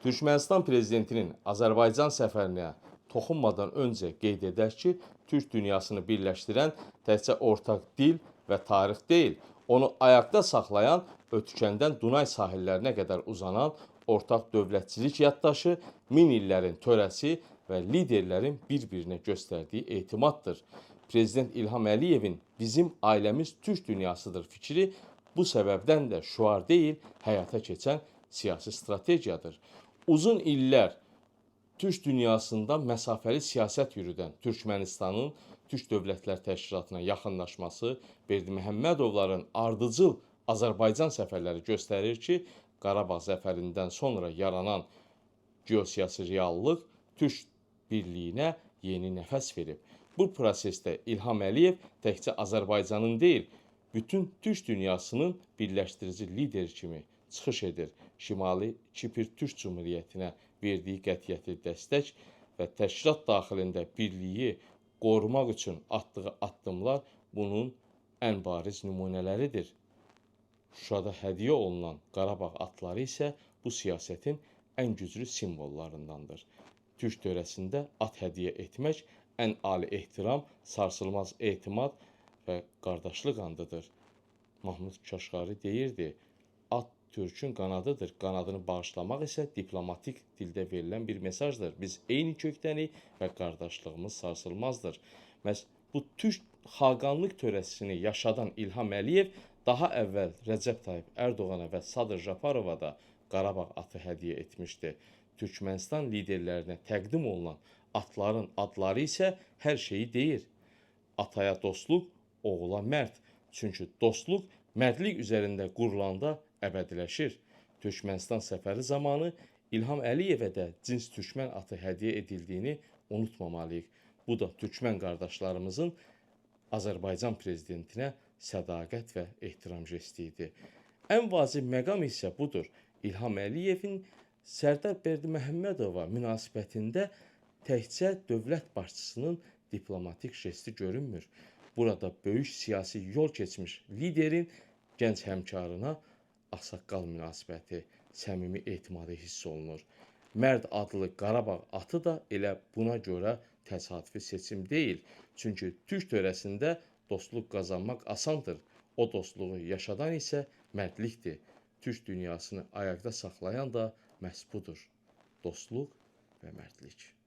Türkmənistan prezidentinin Azərbaycan səfərinə toxunmadan öncə qeyd edək ki, Türk dünyasını birləşdirən təkcə ortaq dil və tarix deyil, onu ayaqda saxlayan Ötkəndən Dunay sahillərinə qədər uzanan ortaq dövlətçilik yaddaşı, min illərin törəsi və liderlərin bir-birinə göstərdiyi etimaddır. Prezident İlham Əliyevin "Bizim ailəmiz Türk dünyasıdır" fikri bu səbəbdən də şüar deyil, həyata keçən siyasi strategiyadır. Uzun illər Türk dünyasında məsafəli siyasət yürüdən Türkmənistanın Türk Dövlətlər Təşkilatına yaxınlaşması, Berdiməhəmmədovların ardıcıl Azərbaycan səfərləri göstərir ki, Qarabağ zəfərindən sonra yaranan geosiyasi reallıq Türk birliyinə yeni nəfəs verib. Bu prosesdə İlham Əliyev təkcə Azərbaycanın deyil, bütün Türk dünyasının birləşdirici lideri kimi çıxış edir. Şimali Kipr Türk Cümhuriyyətinə verdiyi qətiyyətli dəstək və təşkilat daxilində birliyi qorumaq üçün atdığı addımlar bunun ən bariz nümunələridir. Şuşada hədiyyə olunan Qarabağ atları isə bu siyasətin ən güclü simvollarındandır. Türk törəsində at hədiyyə etmək ən ali ehtiram, sarsılmaz etimad və qardaşlıq andıdır. Mahmud Kaşqari deyirdi: "At Türkün qanadıdır. Qanadını bağışlamaq isə diplomatik dildə verilən bir mesajdır. Biz eyni kökdənik və qardaşlığımız sarsılmazdır." Məhz bu Türk xaqanlıq törəsini yaşadan İlham Əliyev daha əvvəl Rəcəb Tayyip Ərdoğana və Sadır Japarova da Qarabağ atı hədiyyə etmişdi. Türkmənistan liderlərinə təqdim olunan atların adları isə hər şeyi deyir. Ataya dostluq, oğula mərd. Çünki dostluq mərdlik üzərində qurulanda əbədiləşir. Türkmənistan səfəri zamanı İlham Əliyevə də cins türkmən atı hədiyyə edildiyini unutmamalıyıq. Bu da türkmən qardaşlarımızın Azərbaycan prezidentinə sədaqət və ehtiram jesti idi. Ən vacib məqam isə budur. İlham Əliyevin Sərdar Berdiməhəmmədova münasibətində təkcə dövlət başçısının diplomatik jesti görünmür. Burada böyük siyasi yol keçmiş liderin gənc həmkarına ağsaqqal münasibəti, səmimi etimadı hiss olunur. Mərd adlı Qarabağ atı da elə buna görə təsadüfi seçim deyil. Çünki Türk törəsində dostluq qazanmaq asandır. O dostluğu yaşadan isə mərdlikdir. Türk dünyasını ayaqda saxlayan da məhz budur. Dostluq və mərdlik.